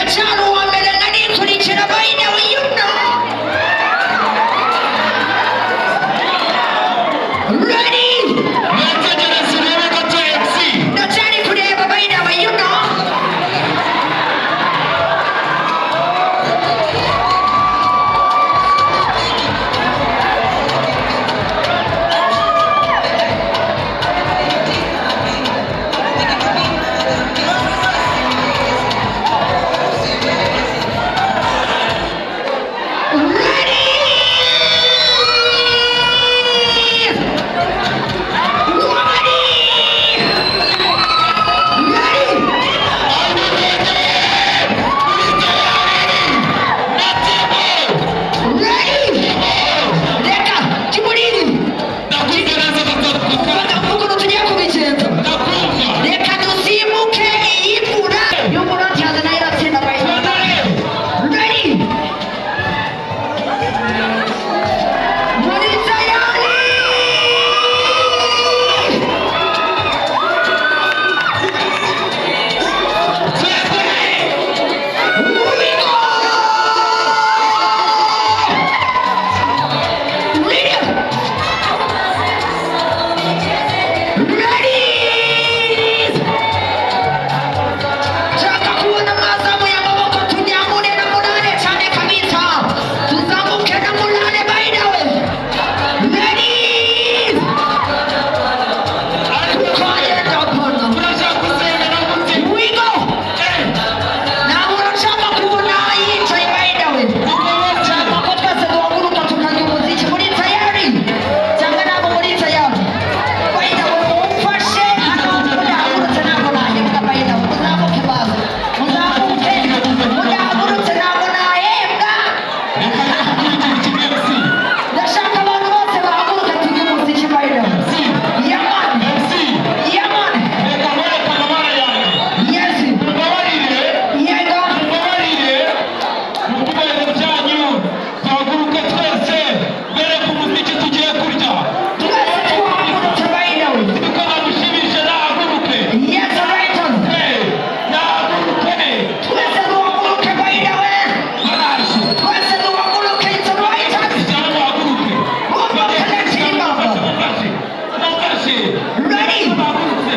Ndacyari uwa mbere narikurikira, by the way, you know. Ready? Mwitegereze urebe gato, MC. Ndacyari kureba, by the way, you know. Ready? Ready? Ready? Ready? Reka kimuriri. Ndakumva gatatu. Umva ukuntu tugiye kubigenza. Ndakumva. Reka dusimbuke iyi mvura y'umurundi haza nayo iratsinda bayita. Ready? Muri tayari? We go! Ready? Ready? Nshaka kubona mwazamuye amaboko, tunyamure na murare cyane kabisa, tuzamuke na murare. By the way, ready? Twagenda pano. Turashaka gusenga no gutsinda. We go! Nta muntu nshaka kubona yicaye, by the way. Nshaka ko twese duhaguruka tukarya umuziki. Muri tayari cyangwa ntabwo muri tayari? By the way, mumfashe hano, mudahagurutse ntabwo nahembwa. By the way, muzamuke baza, muzamuke. Mudahagurutse ntabwo nahembwa. Reka ikintu kimwe, MC. Ndashaka abantu bose bahaguruka turye umuziki, by the way. Yeah man. MC. Yeah man. Reka nkwereke amabara yanjye. Yes. Mumbabarire. Yego. Mumbabarire, mu byubahiro byanyu, duhaguruke twese bereke umuziki tugiye kurya. Twese twahagurutse, by the way. Niko namushimishe, nahaguruke. Yes, right on. Hey, nahaguruke. Twese duhaguruke, by the way. Baraje. Twese duhaguruke, it's right on. Cyangwa muhaguruke. Umva kanakirimba. Mumfashe, mumfashe. Ready? Muhagurutse,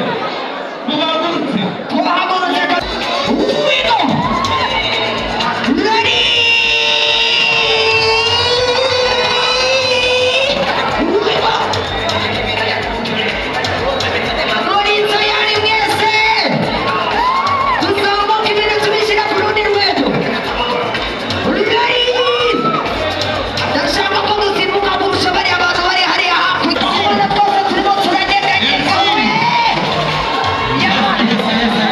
muhagurutse. Twahagurutse. We go! Ready? We go! Muri tayari mwese? Tuzamuka ibintu tubishyira ku rundi rwego. Ready? Ndashaka ko dusimbuka kurusha bariya bantu bari hariya hakurya. Ubona twese turimo turanyeganyega we. Yeah man.